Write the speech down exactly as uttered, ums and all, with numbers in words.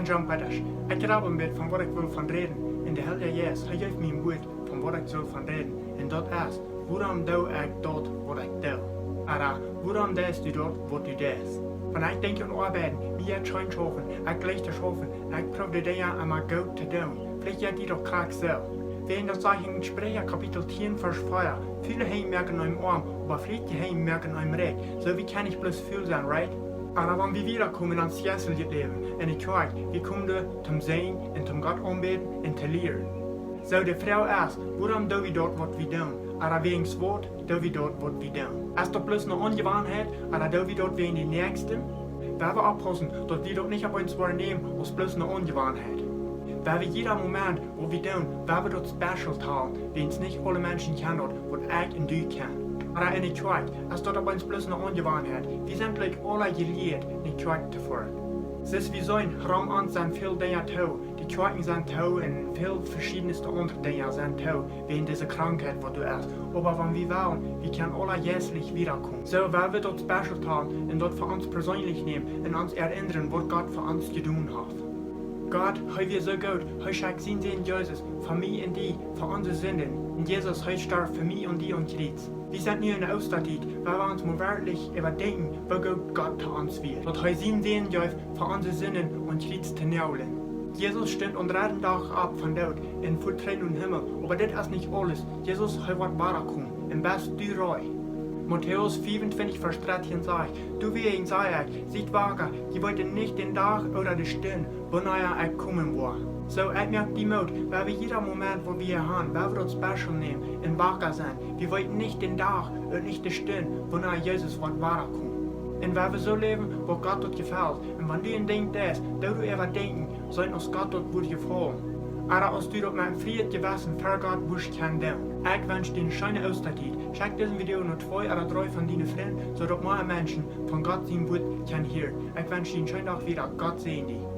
John Peters, ekj jleew een bät von waut ekj well von räden. Un de Heilje Jeist, hee jeef mie een Wuat von waut ekj saul von räden. Un daut es, wuarom doo ekj daut waut ekj doo? Ooda, wuarom deist du daut waut du deist? Wan ekj denkj aun oabeiden, mie jeit scheen schaufen, ekj leew to schaufen, ekj proow de Dinja emma goot to doonen. Veleicht jeit die daut krakjt soo. Wäajen daut sajcht en Spricha Kapitel tieen Varsch vea: Fule Henj moaken eenen oam, oba flietje Henj moaken eenen rikj. Soo wie kjennen nich bloos ful sennen, right? Ooda wan wie wieda komen aun ons jeistlichet Läwen, enne Kjoakj, wie komen doa toom sinjen un toom Gott aunbäden un to lieren. Soo de Froag es, wuarom doo wie daut waut wie doonen? Ooda wäajens waut doo wie daut waut wie doonen? Es daut bloos eene Onjewanheit, ooda doo wie daut wäajen dän Näakjsten? Wie woaren oppaussen, daut wie daut nich opp ons woaren nämen aus bloos eene Onjewanheit. Wie woaren jieda Moment waut wie doonen, wie woaren daut special talen, wäajens nich aule Menschen kjennen daut waut ekj un du kjennen. Ooda enne Kjoakj, es daut opp ons bloos eene Onjewanheit. Wie sent jlikj aula jelieet enne Kjoakj to foaren. Soo aus wie seenen, rom ons sent väl Dinja too, de Kjoakjen sent too un väl veschiedne aundre Dinja sent too, wäajen dise Krankheit waut doa es. Oba wan wie wellen, wie kjennen aula jeistlich wieda komen. Soo woaren wie daut special talen un daut fa ons perseenlich nämen un ons erinnren waut Gott fa ons jedonen haft. Gott, hee wia soo goot, hee schekjt sienen Sän Jesus fa mie un die, fa onse Sinden. Un Jesus, hee storf fa mie un die aum Kjriez. Wie sent nu enne Oostatiet, wua wie ons mol werkjlich äwadenkjen, woo goot Gott to ons wia, daut hee sienen Sän jeef fa onse Sinden aum Kjriez to noaglen. Jesus stunt aum dredden Dach opp vom Doot un fua trigj nom Himmel. Oba dit es nich aules. Jesus, hee woat wada komen. Un best du reed? Matäus fiewuntwintich Varsch dartieen sajcht: Doawäajen saj ekj, siet waka, jie weeten nich dän Dach ooda de Stund, wanea ekj komen woa. Soo, ekj moak die Moot, wua wie jieda Moment waut wie hia haben, wua wie daut special nämen un waka sennen. Wie weeten nich dän Dach un nich de Stund, wanea Jesus woat wada komen. Un wua wie soo läwen, waut Gott daut jefelt. Un wan du een Dinkj deist, doo du äwadenkjen, seenen aus Gott daut wudd jefaulen. Ooda aus du daut met een frieet Jewessen ver Gott wurscht kjennen doonen. Ekj wensch die eene scheene Oostatiet. Schekj dise Video no twee ooda dree von diene Frind, soo daut mea Menschen von Gott sien Wuat kjennen hieren. Ekj wensch die eenen scheenen Dach wieda. Gott säajen die.